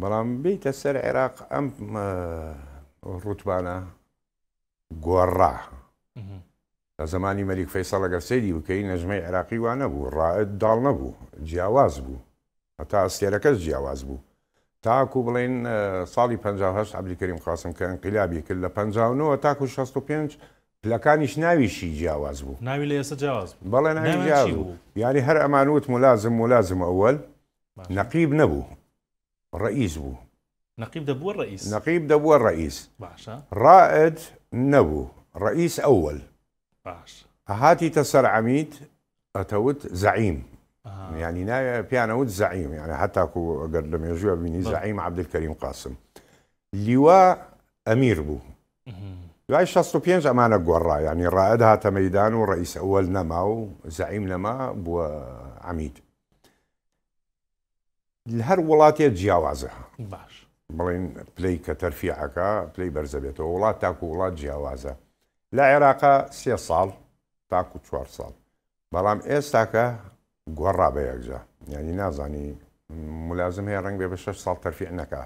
بەڵام بێیتە سەر عێراق ئەم ڕوتبانە گۆڕا. لە زمانی مەلیک فەیسەڵ ئەگەر سەیری بکەی نەژمەی عێراقی وا نەبوو، ڕائد داڵ نەبوو، جیاواز بوو، هەتا ئەستێرەکەش جیاواز بوو. تاکو بڵێن ساڵی 58 عەبدولکەریم قاسم کە ئینقیلابی کرد لە 59 تاکو 65 پلەکانیش ناویشی جیاواز بوو. ناوی لە ئێستا جیاواز بوو. بەڵێ ناوی جیاواز بوو. یانی هەر ئەمان وت ملازم ملازم ئەوەل، نەقیب نەبوو، ڕەئیس بوو. نەقیب دەبووە ڕەئیس. نەقیب دەبووە ڕەئیس. باشە. ڕائد نەبوو، ڕەئیس ئەوەل. باش. هاتیتە سەر عەمید ئەتەوت زەعیم. یانی ناوی پیانەوت زەعیم، یانی هەتاکو ئەگەر لە مێژووە بینی زەعیم عەبدولکەریم قاسم. لیوا ئەمیر بوو. دوای 65 ئەمانە گۆڕا، یانی ڕائد هاتە مەیدان و ڕەئیس ئەوەل نەما و زەعیم نەما، بووە عەمید. لە هەر وڵاتێ جیاوازە. باش. بڵین پلەی کە تەرفیعەکە پلەی بەرزە بێتەوە، وڵات تاکو وڵات جیاوازە. لە عێراقا 3 ساڵ تاکو 4 ساڵ، بەڵام ئێستاکە گۆڕا بە یەکجا، یعنی نازانی ملازم هەیە ڕەنگ بێ بە 6 ساڵ تەرفیع نەکا.